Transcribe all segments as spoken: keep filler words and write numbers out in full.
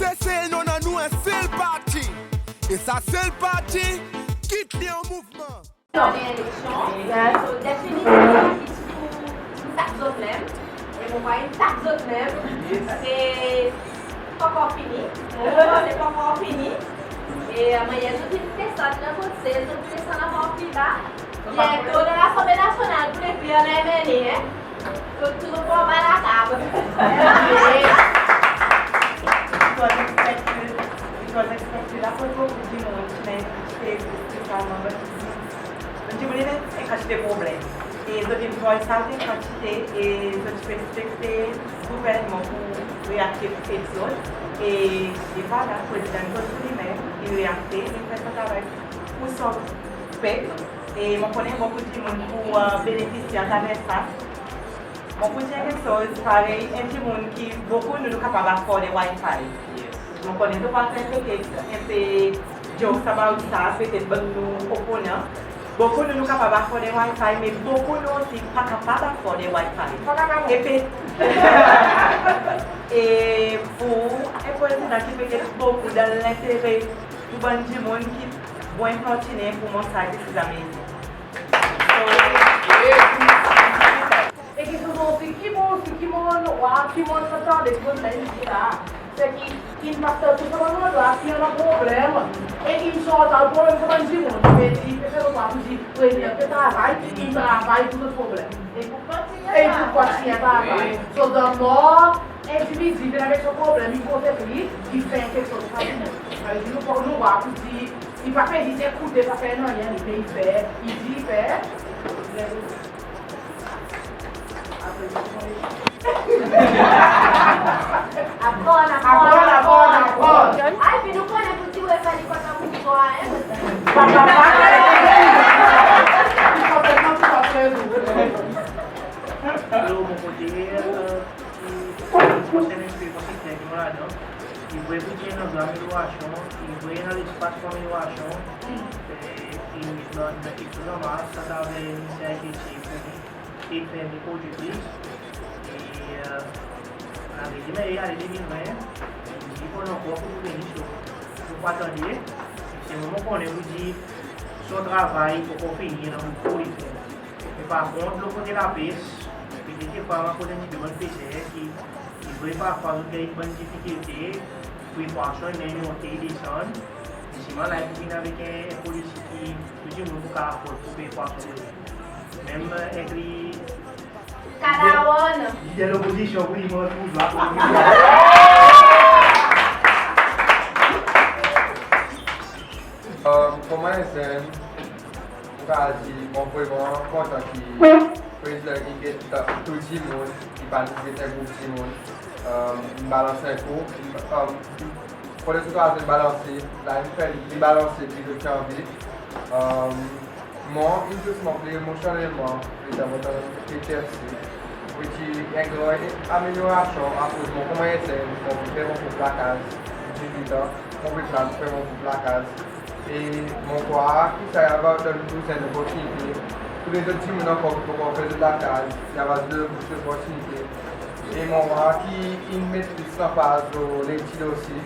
Sesel i annan nou en sel parti. E sa sel parti, kit li an mouvman. An eleksyon, so definitivman, i pou tap zot menm. E mon krwar i tap zot menm. Se pa ankor fini. Se pa ankor fini. E mannyer zot in desant la kot sel, zot desann ankor pli ba. Byento dan Lasanble Nasyonal pou nepli annan M N A, en? Zot tou zot pou anba latab. It was expected, it was expected. Akoz bokou dimoun ti annan en kantite, espesyalman bann dimoun, bann dimoun i annan en kantite problenm. E zot in vwar sa, en kantite, e zot ti pe ekspekte gouvernman pou reakte pou ed zot. E, e vwala, Prezidan Nicole li menm, in reakte, in fer son travay pou son pep. E mon konnen bokou dimoun pou, e, benefisye atraver sa. Mon pou dir en keksoz, parey en dimoun ki, bokou nou, nou kapab afford en Wi-Fi. Mon konnen zot pou fer petet en pe jokes about sa, petet bann nou oponan. Bokou nou, nou kapab afford en Wi-Fi, me bokou nou osi pa kapab afford en Wi-Fi. Pa kapab. E pe-, e pou en prezidan ki pe get bokou dan lentere pou bann dimoun ki bon fortine pou mon sa, this is amazing. So, e ki pou osi, ki mon, ki mon war, ki mon tande ki mon dir la, se ki in pa fer tou sa bann landrwa ki annan problenm, e in sort out problenm sa bann dimoun. Pe dir, pe fer lwa pou dir, prezidan pe travay, in travay pou zot problenm. E pou kontinyen, e i pou kontinyen travay. So, the more endividi vin avek son problenm, i koz li, i fer keksoz pou dimoun. Sa i dir nou, nou war pou dir, i pa fer zis ekoute, pa fer nanryen, me i fer, i dir, i fer. Aprann, aprann, aprann, aprann. Ay, pi nou konnen pou dir, wi, sa li kontan pou swa, en. Alor, mon kote, e, ki konsern eksperyans ki nou ladan, i vre ki i annan amelyorasyon, i vre i annan lespas pou amelyorasyon, e, i annan keksoz an mars, sa, sa ava fer en inisyativ pou e fer en prodwi plis. E, e, laverite, me ale de mil ven, i annan ankor pou vini, so, nou pa tande, se vreman konnen pou dir, son travay pa ankor fini, i annan bokou pou li fer. Me par kont, lo kote lapes, petet kekfwa, akoz en pti pe bann peser ki, ki vre parfwa zot ganny bann difikilte, pri pwason i monte, i desann, me selman la i pou vin avek en, en polisi ki tou dimoun pou kapab afford pou pey pwason. Menm, e, enkli Kadawan. Lider lopozisyon pou li, mon pou zwa. E, konman en zenn, mon kapab dir, mon vreman kontan ki prezidan in get tou dimoun, i pa zis get en group dimoun, e, in balans en kou, e, Fodre zot war zot balanse, la in fer li balanse pli zot ti anvi. E, mwan, in zis mon vle, mon sanzman, prezan mon dan K T F C, which is en gran amelyorasyon, akoz mwan konman en zenn, mon pe fer mon prop lakaz, dizwit an, mon pe plan fer mon prop lakaz. E mon krwar ki sa i ava donn plis en loportinite pou lezot dimoun ankor ki pa ankor fer zot lakaz, i ava donn plis loportinite. E mon krwar ki in met plis lanfaz lo letid osi,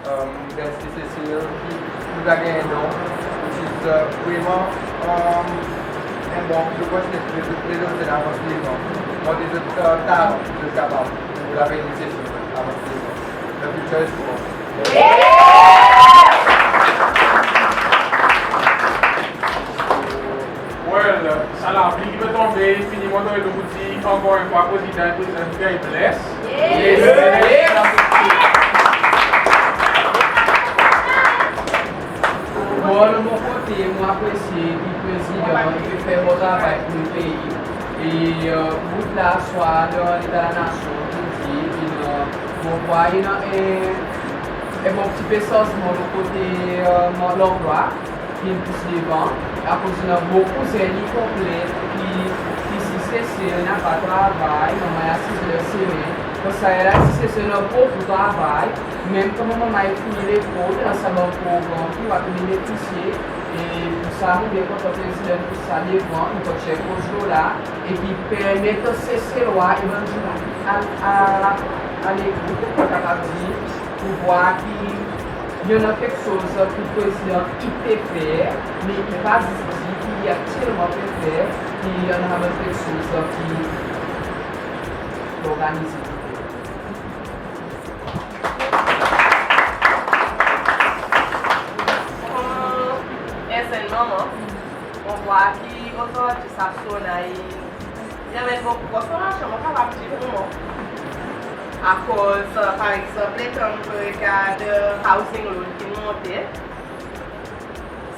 e, dan Sesel, ki nou ti ganny en don, which is, e, vreman, e, en bon loportinite pou lezot, lezot zenn avans devan. Montre zot, e, talan, zot kapab, pou lavenir Sesel avans devan. The future is bright. Well, sa lapli ki pe tonbe, i fini montre nou pou dir ankor en fwa, prezidan, prezidan, very blessed. Yes. Bon, lo mon kote, mon apresye ki prezidan i pe fer bon travay pour nou pei. E, e, bout la, swa dan Leta Lanasyon, ki dir, ki, e, mon krwar i annan en, en bon pti pe sanzman lo kote, e, lanplwa, ki plis devan, akoz i annan bokou zenn i konplen ki, ki isi Sesel napa travay, manman i asize dan semen. Konsa la, isi Sesel i annan bokou travay, menm kan manman i fini lekol, i annan sa bann progranm ki ou a benefisye, e pour sa, mon byen kontan prezidan pour sa devan, i kontinyen koz lo la, e ki permet Seselwa e bann dimoun a, a, a lekout, kapab dir, Ou vwar ki i annan keksoz ki Prezidan i pe fer, me i pa zis dir ki i aktyelman pe fer, ki i annan bann keksoz ki lorganize. Konman en zenn manman, mon vwar ki ozordi sa SONA i, i anmenn bokou transfòmasyon, mon kapab dir, pour mwan. Akoz, par egzanp, letan nou pe regard housing loan ki'n monte,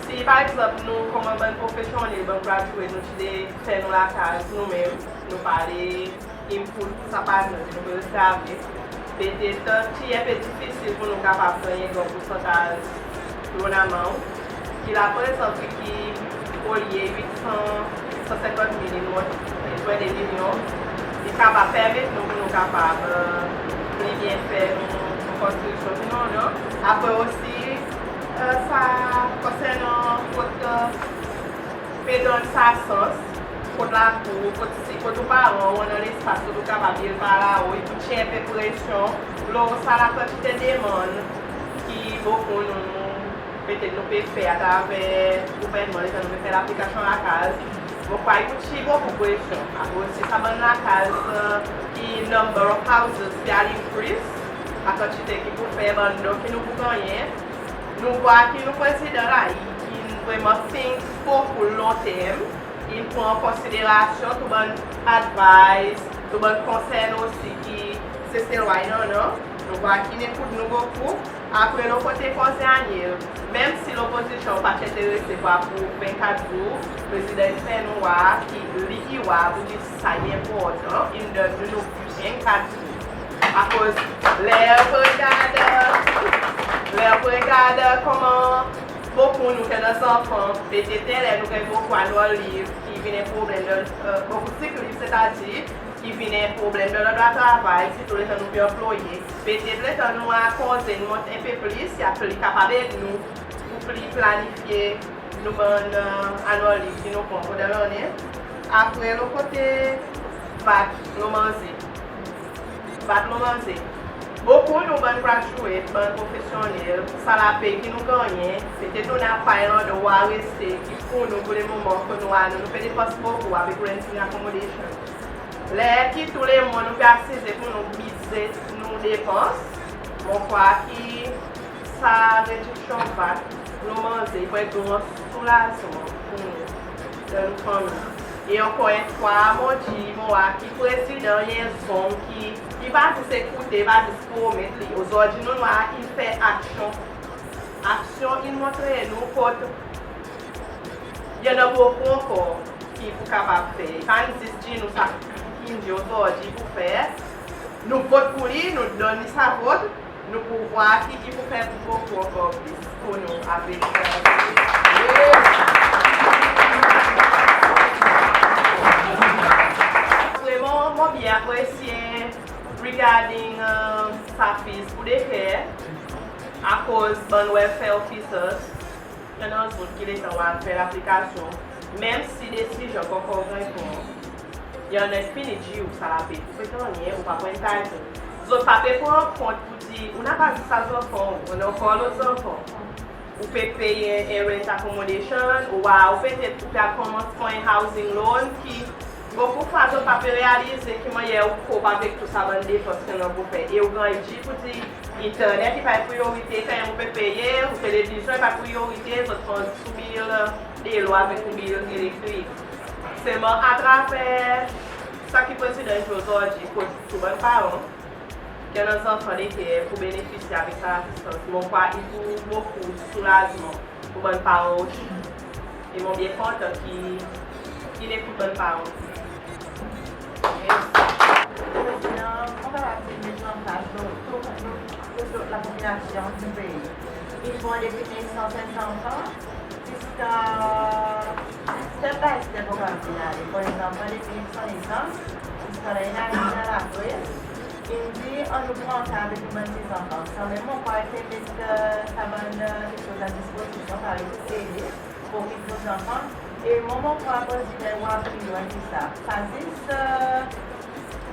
si par egzanp nou konman bann profesyonnel, bann graduate, nou ti le fer nou lakaz nou menm, nou pa le input sa partner, nou pe reste avek. Petet ti en pe difisil pour nou kapab ganny en gran poursantaz loan amount. Ki la prezan ki olye wit san, san senkant mil, in mont, in mont de milyon, i kapab permet nou pour nou kapab pli byen fer nou konstriksyon ki nou annan. Apre osi, sa konsernan kot pe donn sa sans, kot lakour, kot si, kot ou paran ou annan lespas kot ou kapab build par lao, i pou tir en pe presyon lo sa lakantite demann ki bokou nou, petet nou pe fer atraver gouvernman letan nou pe fer laplikasyon lakaz. Mon krwar i pou tir bokou presyon. Akoz si sa bann lakaz ki number of houses pe al increase, lakantite ki pou fer, bann don ki nou pou gannyen, nou vwar ki nou Prezidan la, i, i vreman think bokou lonterm, i pran konsiderasyon tou bann advice, tou bann konsern osi ki Seselwa i annan. Nou vwar ki i ekout nou bokou. Apre lo kote konze anyel, menm si lopozisyon pa ti enterese pour aprouv vennkat zour, Prezidan in fer nou vwar ki li i war pour dir sa i enportan, in donn nou vennkat zour. Akoz ler ou pe regard, ler ou pe regard konman bokou nou ki annan zanfan, petet ler nou ganny bokou annual leave ki vin en problenm dan, bokou sick leave, setadir ki vin en problenm dan landrwa travay, sirtou letan nou pe anploye. Petet letan nou a konze in mont en pe plis, i a pli kapab ed nou pour pli planifye nou bann annual leave ki nou pran pandan lannen. Apre lo kote VAT lo manze. VAT lo manze. Bokou nou bann graduate, bann profesyonnel, sa lapey ki nou gannyen, petet nou napa en landrwa reste ki pour nou pour lemoman, kot nou a, nou, nou pe depans bokou avek renting accommodation. Ler ki tou le mwan nou pe asize pour nou bidze nou depans, mon krwar ki sa rediksyon VAT lo manze i pou en gran soulazman pour nou dan nou fanmir. E ankor en fwa mon dir, mon war ki Prezidan i en zonm ki, i pa zis ekoute, i pa zis promet li. Ozordi nou war ki i fer aksyon. Aksyon in montre nou kot i annan bokou ankor ki i pou kapab fer. I pa'n zis dir nou sa ki'n dir ozordi i pou fer. Nou vot pour li, nou donn li sa vot, nou pou vwar ki i pou fer bokou ankor plis pour nou avek, vreman mon byen apresye regarding sa fees pour daycare, akoz bann welfare officers, i annan zot ki letan ou al fer laplikasyon, menm si desizyon pa ankor ganny pran, i annan, fini dir ou sa lapey, ou pe gannyen, ou pa pou entitled. Zot pa pe pran kont pour dir ou napa zis sa zanfan, ou annan ankor lot zanfan. Ou pe pey en rent accommodation, oubyen ou petet ou pe al konmans pran en housing loan ki bokou fwa zot pa pe realize ki mannyer ou cope avek tou sa bann depans ki ou annan pour fer. E ou ganny dir pour dir internet i pa en priyorite, kan ou pe peye, ou televizyon i pa priyorite, zot pran sou bil delo avek ou bil elektrik. Selman atraver sa ki Prezidan i dir ozordi, kot tou bann paran ki annan zanfan daycare pou benefisye avek sa asistans, mon krwar i pou bokou soulazman pour bann paran osi. E mon byen kontan ki, ki i ekout bann paran. Prezidan, mon kapab dir, met an plas lo tou, tou, tou lapopilasyon di pei. In pran depi nesans en zanfan ziska, step by step, mon kapab dir, ale. Par egzanp, depi son nesans ziska ler in ariv dan lakrez, in dir annou pran ka avek nou bann ti zanfan. Kanmenm mon krwar i pe met sa bann keksoz a dispozisyon, parey pour ede, pour okip nou zanfan. E mwan mon krwar Prezidan i war pli lwen ki sa. Pa zis,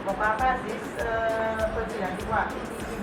mon krwar pa zis Prezidan i war, i, i, i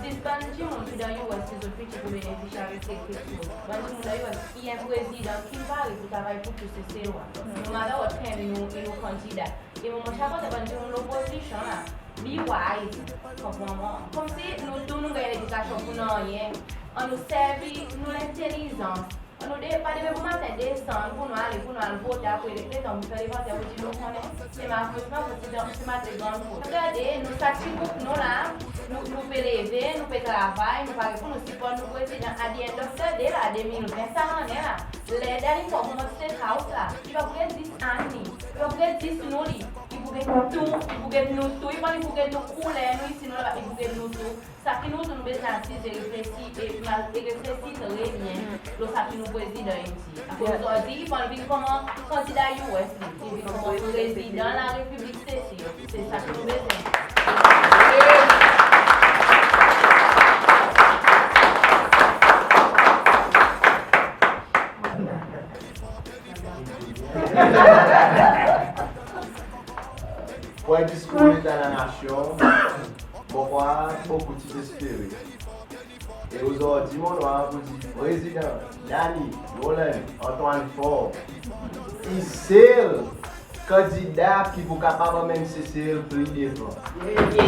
Zis bann dimoun ki dan U S ki zot piti pou benefisye avek keksoz. Bann dimoun dan U S i en prezidan ki pare pou travay pour tou Seselwa. No matter what, kan i nou, i nou kandida. E mwan mon ti a kontan bann dimoun lopozisyon la, be wise, konpran mwan. Konmsi nou tou nou ganny ledikasyon pour nanryen. Annou servi nou lentelizans. Annou de, pa demen bomaten desann pour nou ale, pour nou al vote, apre letan nou fer levanter pour dir nou konnen. E malerezman, se dan, se maten grann fot. Gade, nou sa ti group nou la, nou, nou pe leve, nou pe travay, nou pare pour nou siport nou prezidan. At the end of the day la, de mil ven sa lannen la, ler Danny Faure pou mont State House la, i pa pou get zis Annie, i pa pou get zis nou li, i pou get tou, i pou get nou tou, i pa, i pou get nou kouler, nou isi nou laba, i pou get nou tou. Sa ki nou tou nou bezwen asize reflesir, e, e reflesir tre byen lo sa ki nou prezidan i dir. Akoz ozordi i pa vin konman kandida U S, i vin konman prezidan Larepiblik Seselwa. Se sa ki nou bezwen. Pou en diskour Leta Lanasyon, mon krwar bokou ti dezespere. E ozordi mon war pour dir Prezidan Danny, Roland, Antoine Faure i sel kandida ki pou kapab anmenn Sesel pli devan.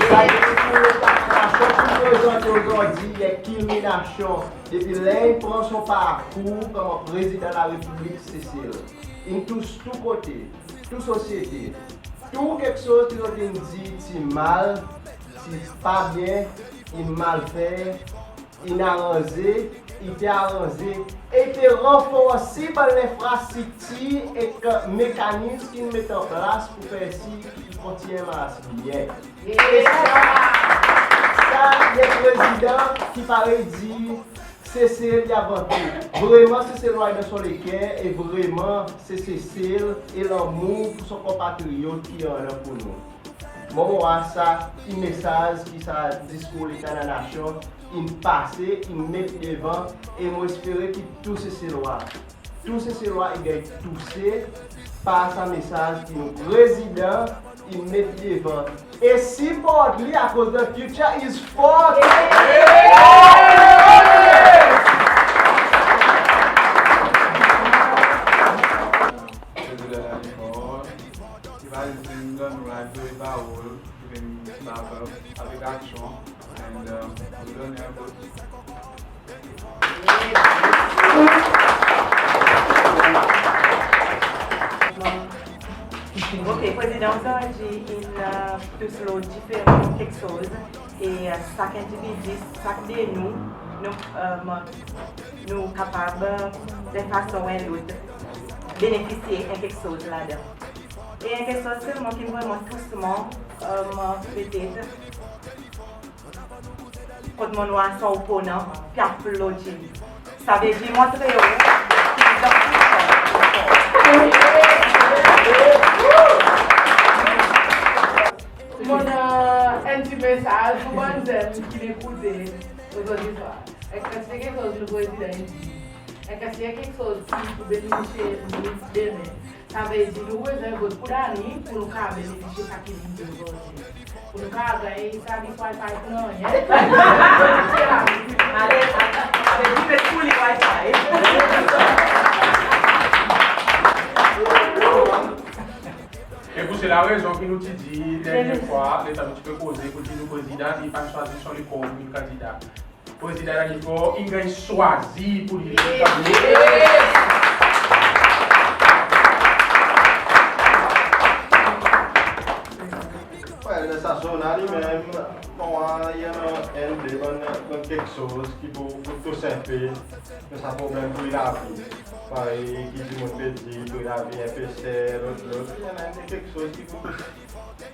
Sa i pou Leta Lanasyon ki prezante ozordi, i en kilminasyon depi ler in pran son parkour konman Prezidan Larepiblik Sesel. In tous tou kote, tou sosyete, tou keksoz ki zot in dir ti mal, ti pa byen, in mal fer, in aranze, i pe aranze, e i pe ranforsi bann lenfrastriktir ek mekanis ki in met an plas pour fer sir ki i kontinyen mars byen. E sa, sa i en prezidan ki parey dir Sesel i avan tou. Vreman Seselwa i dan son leker, e vreman se Sesel e lanmour pour son konpatriyot ki i annan pour nou. Mon war sa i mesaz ki sa diskour Leta Lanasyon in pase, in met devan, e mon espere ki tou Seselwa, tou Seselwa i ganny touse par sa mesaz ki nou prezidan in met devan. E siport li, akoz the future is for today. Prezidan Danny Faure, i pa zis vin donn nou ladrol parol, i vin back up avek aksyon. And, um, nou donn en bout. Ok, Prezidan ozordi in, uh, tous lo diferan keksoz, e, uh, sak endividi, sak de nou, nou, um, nou kapab, uh, dan en fason ou en lot, benefisye en keksoz ladan. E en keksoz selman ki'n vreman tous mwan, um, petet, kot mon war son oponan pe aplodi. Savedir montre ou ki dan Mon annan en pti mesaz pour bann zenn ki'n ekoute ozordi swar. Eski se keksoz nou prezidan i dir? Eski se keksoz ki pou benefisye nou demen? Savedir nou bezwen vot pour Danny pour nou kapab benefisye sa ki vin dir ozordi. Pour nou kapab ganny sa ki swa pa pour nanryen. Ale, ale, ale, di met pour li Wi-Fi. E pour se larezon ki nou ti dir dernyen fwa, letan nou ti pe koze, pour dir nou prezidan, i pa'n swazir son lekor konman kandida. Prezidan Danny Faure in ganny swazir pour li. Well, sa zona li menm, bon, i annan en de bann, bann keksoz ki pou, pou tous en pe, me sa problenm pour lavi. Parey ki dimoun pe dir, pour lavi en pe ser, lot, lot, i annan keksoz ki pou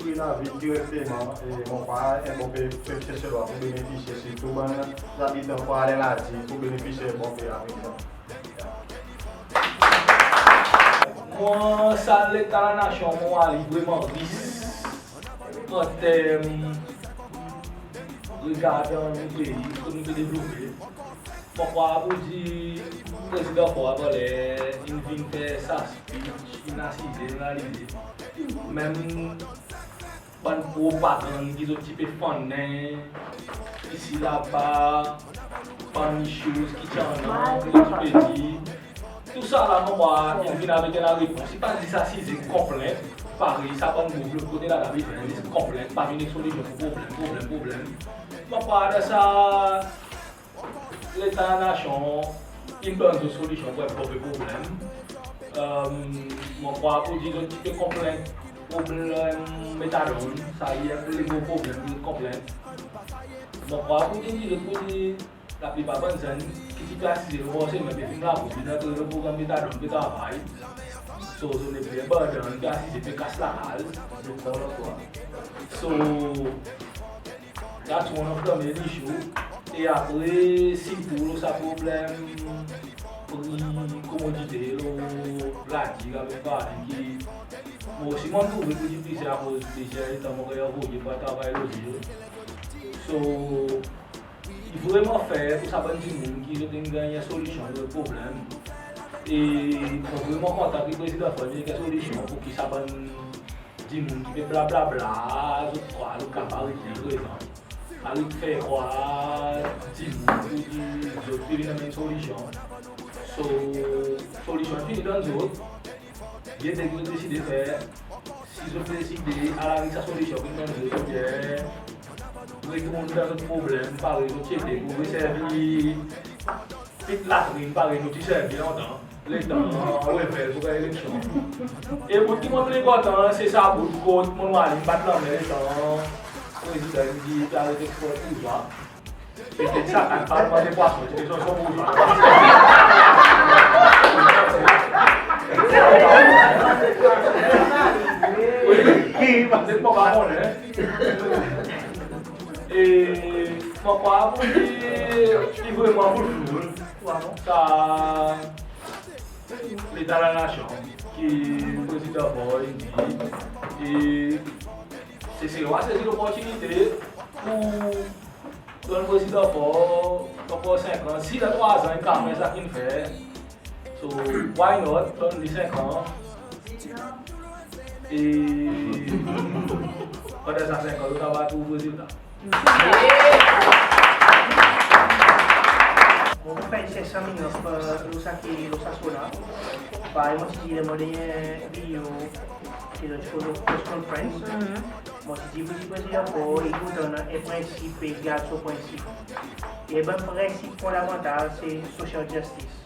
pri lavi direkteman, e mon krwar en bon pe pep Seselwa pou benefisye, sirtou bann zabitan Praslin, Ladil pou benefisye en bon pe avek sa. Mon sa Leta Lanasyon, mon war li vreman ris an term regardan nou pei, kot nou pe devlope. Mon krwar pour dir Prezidan Faure avan ler in vin fer sa speech, in asize, in analize. Menm bann propagann ki zot ti pe fannen, isi laba, bann issues ki ti annan, ki ti pe dir. Tousala mon krwar i vin avek en larepons. I pa zis asize konplent, parey sa bann boug lot kote latab i fer, zis konplent, pa vin ek solisyon pour problenm, problenm, problenm. Mon krwar dan sa, Leta Lasnasyon in donn zot solisyon pour en bann problenm. Mon krwar pour dir zot ti pe konplent problenm metadon, sa i en pli gro problenm ki zot konplent. Mon krwar pour dir zot, pour dir laplipar bann zenn ki ti pe asize lo bor semen pe fini lakour, vin antre lo progranm metadon pe travay. So zot nepli en bann zenn pe asize pe kas lakaz, zot pran lot kwa. So that's one of the main issue. E apre, sirtou lo sa problenm pri komodite lo ladir avek farnin ki, mon osi mon trouve ki ti plis akoz dezyen letan mon ganny anvoye pour al travay lo zil. So i vreman fer pour sa bann dimoun ki zot in ganny en solisyon lo problenm. E mon vreman kontan ki Prezidan Faure in ganny en solisyon pour ki sa bann dimoun ki pe blablabla, zot krwar zot kapab aret prezan, aret fer krwar dimoun ki zot pe vin anmenn solisyon. So solisyon fini donn zot, i ete ki zot deside fer. Si zot deside al avek sa solisyon ki donn zot, oubyen retourn dan zot problenm parey zot ti ete, pour reservi pit latrin parey nou ti servi lontan, letan Wavel pour ganny eleksyon. E bout ki mon pli kontan, se sa bout kot mon war li bat lanmen letan Prezidan in dir pe aret eksport bouzwa. Petet sa, kan pa mande pwason, ti bezwen son bouzwa. Wi, petet mon pa konnen. E mon krwar pour dir i vreman bout loul sa Leta Lasnasyon ki Prezidan Faure in dir. E Seselwa sezi loportinite pour donn Prezidan Faure ankor senk an. Si dan trwa an in kapab fer sa ki in fer, so why not donn li senk an? E pandan sa senk an, nou kapab trouv rezilta. Mon pou fer en sense minit lo sa ki, lo sa SONA. Parey mon ti dir, mon dernyen video ki zot ti koz lo press conference, mon ti dir pour dir Prezidan Faure i pou annan en prensip, e i gard son prensip. E bann prensip fondamantal se social justice.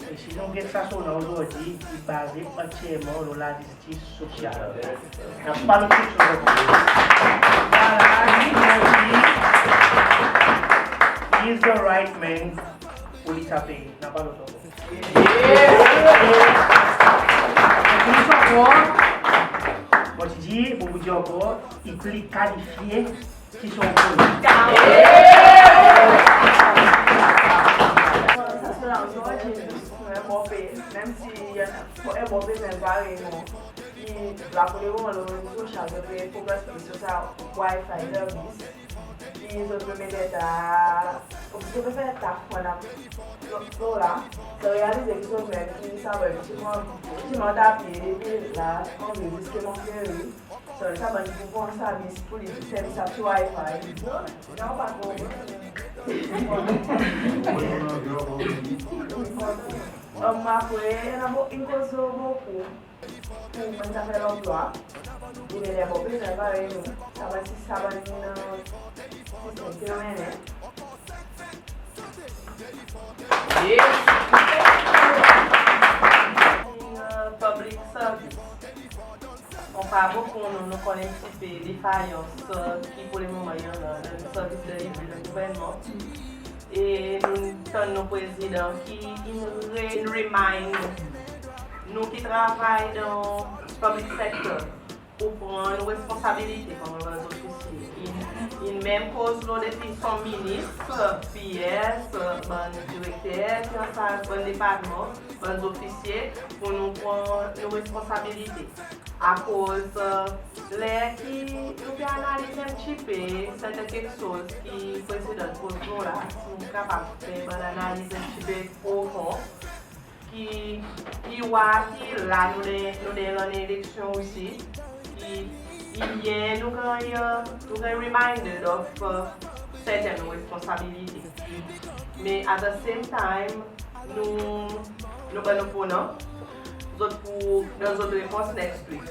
E si nou get sa SONA ozordi, i baze antyerman lo lazistis sosyal. Napa lot keksoz ankor. Sa la, i dir, he is the right man pour lead sa pei. Napa lot ankor. Plis ankor, mon ti dir, mon pou dir ankor, i pli kalifye ki son opozan. Sa SONA ozordi, nou en bon pei, menm si i annan en bon pei, men parey mon dir, la pour lemoman lo rezo sosyal, zot pe progres plis lo sa Wi-Fi service. Ki zot pe met deta, zot pe fer deta konn ap lo la, san realize ki zot menm ki sa, wi, ti mon, ti mon tapye depi la, anvi ziske mon feri. So sa bann ki pou pran sa bis pour li, servi sa pti Wi-Fi. Non, non, pa tro. Apre, i annan bokou, in koz bokou pour bann zafer lanplwa. I annan bokou, i annan parey nou, sa bann, si sa bann, sistenm ki nou mennen. Yes. In, uh, public service. Anfen, bokou nou, nou konnen en pti pe defayans, uh, ki pour lemoman i annan dan servis delivery dan gouvernman. E nou tann nou Prezidan ki in re-, in remind nou ki travay dan public sector pour pran nou responsabilite konman bann zofisye. In, in menm koz lo depi son minis, P S, bann direkter ki ansarz bann departman, bann zofisye, pour nou pran nou responsabilite. Akoz, uh, ler ki nou pe analiz en pti pe serten keksoz ki Prezidan koz lo la, si nou kapab fer bann analiz en pti pe profon, ki, ki war ki la nou dan, nou dan lannen eleksyon osi, ki, ki byen nou ganny, nou ganny reminded of, uh, serten nou responsabilite. Me at the same time, nou, nou bann oponan, zot pou, dan zot repons next week.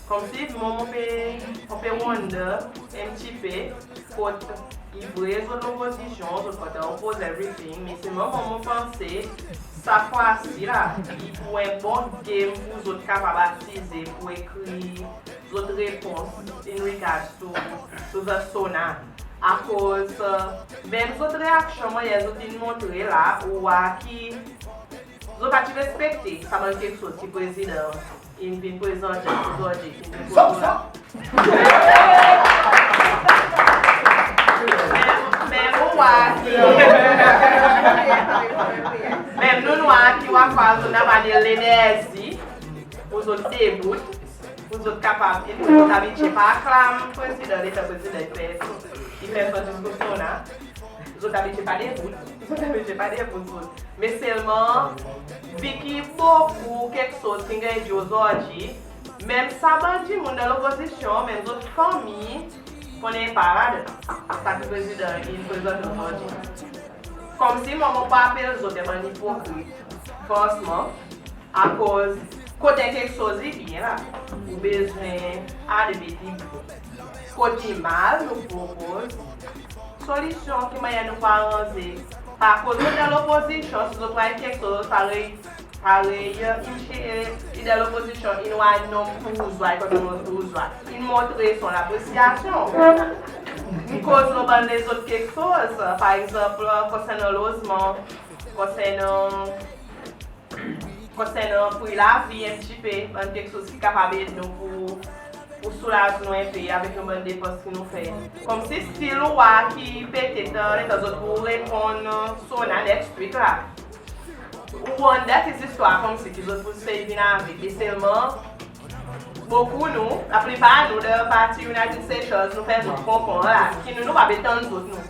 Konmsi, mwan, mon pe, mon pe wonder en pti pe, kot i vre zot lopozisyon, zot kontan opoz everything, me selman mwan, mon panse, sa fwa si la, i pou en bon game pour zot kapab asize pour ekrir zot repons in regards to, to the SONA. Akoz, e, menm zot reaksyon, mannyer zot in montre la, ou war ki zot pa ti respekte sa bann keksoz ki Prezidan in vin prezante ozordi, ki in vin prezante. Menm, menm ou war ki, menm nou war ki, ou war ki zot napa lenerzi pour zot debout, pour zot kapab, e zot abitye pa aklam Prezidan, letan Prezidan i fer, i fer son diskour SONA, zot abitye pa debout, zot abitye pa debout zot. Me selman, vi ki bokou keksoz ki'n ganny dir ozordi, menm sa bann dimoun dan lopozisyon, menm zot fanmir konnen pa ladan sa ki Prezidan in prezante ozordi. Konmsi mwan, mon pou apel zot en bann ipokrit, fransman. Akoz kot en keksoz i byen la, ou bezwen admet i byen. Kot i mal, nou propoz solisyon, ki mannyer nou pou aranze. Akoz nou dan lopozisyon, si zot war keksoz parey, parey, e, msye, e, i dan lopozisyon, i war nonm bourzwa, i kontan bouzwa, i montre son lapresyasyon. I koz lo bann lezot keksoz, par egzanp, konsernan lozman, konsernan konsernan pri lavi en pti pe, bann keksoz ki kapab ed nou pour, pour soulaz nou en pe avek nou bann depans ki nou fer. Konmsi stil ou war ki petet, e, letan zot pou reponn, e, SONA next week la, ou wonder ki zistwar konmsi ki zot pou sey vin avek. E selman, bokou nou, laplipar nou dan parti United Seychelles, nou fer zot konpran la, ki nou, nou pa pe tann zot nou.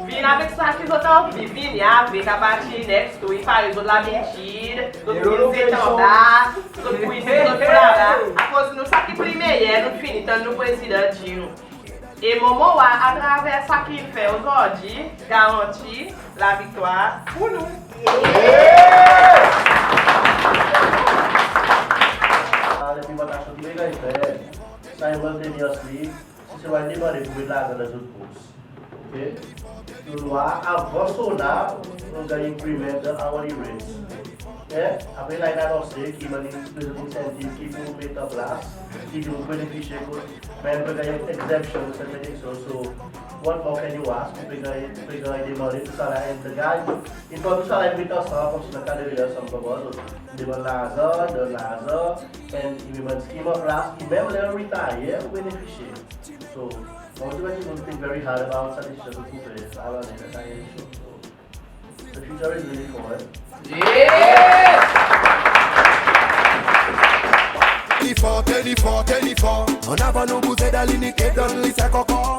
Vin avek sa ki zot anvi vini avek apartir next week, parey zot labitid, zot pou zetandar, zot pou isi, zot pou laba. Akoz nou, sa ki pli meyer, nou fini tann nou Prezidan dir nou. E mon war atraver sa ki in fer ozordi, garanti laviktwar pour nou. Sa, leprezentasyon ki pe ganny fer, sa i mank de mil si se war demande pour met larzan dan zot pos. Oke? Nou war avan SONA, nou ganny increment dan hourly rates. Oke? Apre la in anonse ki bann lezot insentiv ki pou met an plas, ki pou benefisye kot menm pe ganny exemption, serten keksoz. So, what more can you ask? Ou pe ganny, ou pe ganny demande tousala, and the guy, in fwa tousala in met ansanm, konmsi dan kad de ansanm, konman zot demann larzan, donn larzan, and i met bann scheme an plas, ki menm ler ou retire, ou benefisye. So, most of the people think very hard about sa desizyon ki pou fer sa lannen dan sa eleksyon. So, the future is really forward. Yes! Tenir for, tenir for, tenir for. An avan nou bouze dan linite, donn li sa ankor.